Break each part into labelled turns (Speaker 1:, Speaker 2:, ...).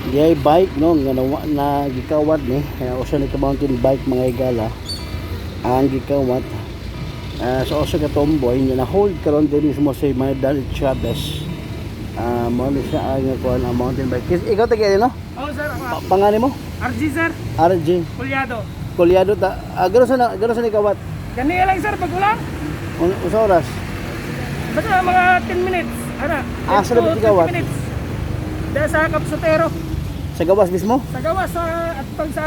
Speaker 1: Diay bike, no, nga na gikawat ni usa ni ka mountain bike, mga higala, ang gikawat sa usa ka tomboy nga na hold karon dinhi mismo sa may Dalit Chavez. Mo ni siya ang kuan, ang mountain bike. Ikaw taga no?
Speaker 2: Oh, sir, ako.
Speaker 1: Pangalan mo?
Speaker 2: RG, sir.
Speaker 1: RJ.
Speaker 2: Pulyado.
Speaker 1: Kolyado ta. Gano sa ni kawat?
Speaker 2: Gani lang, sir, pag ulang.
Speaker 1: Unsa oras?
Speaker 2: Basta mga 10 minutes. Ana.
Speaker 1: Ah,
Speaker 2: 10
Speaker 1: sa
Speaker 2: to
Speaker 1: labas ikaw,
Speaker 2: 20
Speaker 1: ah?
Speaker 2: minutes. Dahil sa Kapsotero.
Speaker 1: Sa gawas mismo?
Speaker 2: Sa gawas, sa, at pag sa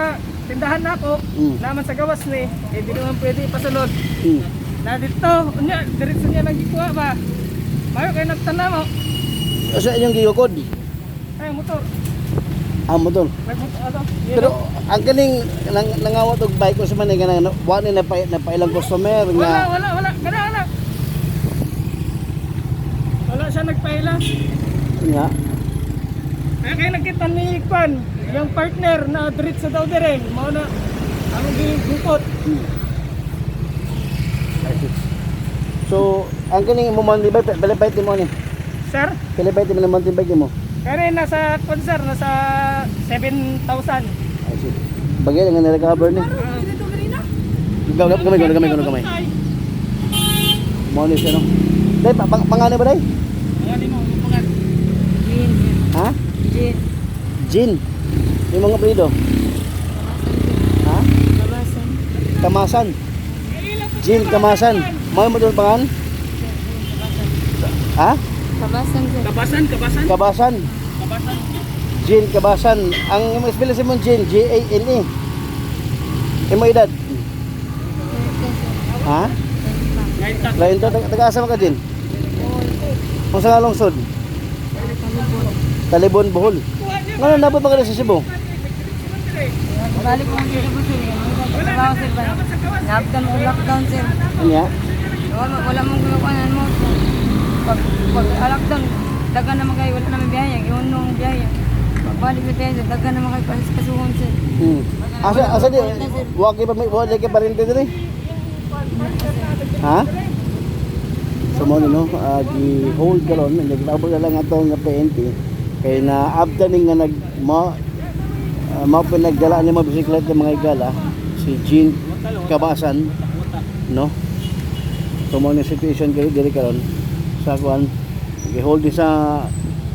Speaker 2: tindahan na ako, naman sa gawas ni, eh di naman pwede ipasulod. Na dito, unya, diretso niya nang gikuha ba? Mayo kayo nagtanaw mo.
Speaker 1: Sa inyong giyukod?
Speaker 2: Ay, motor.
Speaker 1: Ang motor.
Speaker 2: Nagmotor, ano?
Speaker 1: Pero ang galing nang nangawat og bike unsa man ni kanang wa ni napailang customer
Speaker 2: Wala,
Speaker 1: nga?
Speaker 2: wala, wala. Kana, wala. Wala siya nagpaila.
Speaker 1: Nga.
Speaker 2: Kaya kayo nagkita ni Kwan, yung partner na diretso daw dire, mao na ang gigupot.
Speaker 1: I see. So, ang galing mo mountain bike, pila bike mo ni?
Speaker 2: Sir,
Speaker 1: Pila bike mo ni mountain bike mo?
Speaker 2: kaya nasa Kwan, sir, nasa 7,000.
Speaker 1: I see. Bagay nga na-recover ni. Gamay, gamay, gamay, gamay, gamay. Mo ni siya, no. Day, pangalan ba day?
Speaker 2: Ano mo, pangan?
Speaker 3: Jin.
Speaker 1: Ha?
Speaker 3: Jin.
Speaker 1: Jin. Yung mga apelyido? Ha?
Speaker 3: Kabasan.
Speaker 1: Kamasan. Jin Kamasan. Mo mo doon pangan? Ha?
Speaker 3: Kabasan, sir.
Speaker 2: Kabasan, kabasan.
Speaker 1: Kabasan.
Speaker 2: Kabasan.
Speaker 1: Jin Kabasan. Ang imong spelling sa imong Jin, Jane. Imo edad? Ha? Lain to, taga asa man ka, Jin? Kung sa lungsod? Talibon, Bohol. Ngano nabot ba ka sa Cebu?
Speaker 3: Balik mo ang Cebu, sir. Trabaho, sir ba? Lockdown mo, lockdown, sir.
Speaker 1: Unya.
Speaker 3: Wala, wala mong gulakuanan mo. Pag lockdown, dagan naman kayo, wala naman biyahe. Iyon nung biyahe. Pagbalik na biyahe, sir, dagan naman kayo kasuhon, sir.
Speaker 1: Asa asa di wa kay pa wa kay parente diri? Ha? So mo no, gi-hold karon, nagtabot na lang atong nga PNP kay na after ni nga nag mo mao pa nagdala ni mga bisikleta, mga higala, si Jean Kabasan, no? So mo ni situation kay diri karon sa kuan, gi-hold ni sa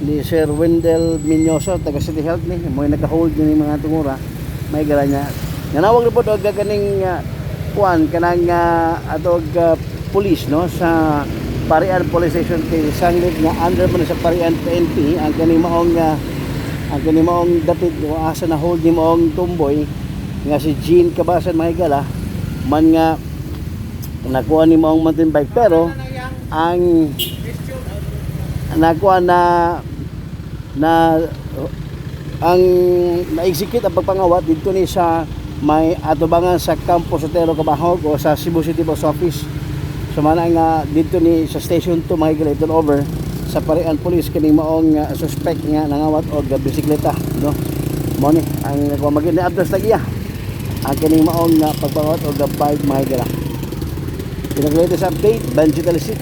Speaker 1: ni Sir Wendell Minyoso, taga City Health, ni mo naka-hold ni mga tungura may gala niya nanawag na po og kaning kuan kanang atog police, no, sa Parian Police Station kay sanglit nga under man sa Parian PNP ang kaning maong dapit o asa na hold ni maong tumboy nga si Jean Cabasan, mga higala, man nga nakuha ni maong mountain bike, pero ang nakuha na na ang na-execute ang pagpangawat dito ni sa may atubangan sa Campo Sotero Cabahug o sa Cebu City Post Office. So mana nga dito ni sa Station 2, mga higala, ito over sa Parian Police kining maong suspect nga nangawat og bisikleta, no? Mo ni ang nakuha maging ni address lagi ang kining maong nga pagpangawat og bike, mga higala. Pinag-latest update, Benji Talisik.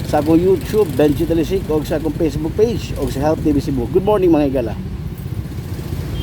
Speaker 1: Sa akong YouTube, Benji Talisik, o sa akong Facebook page, o sa Help TV Cebu. Good morning, mga higala.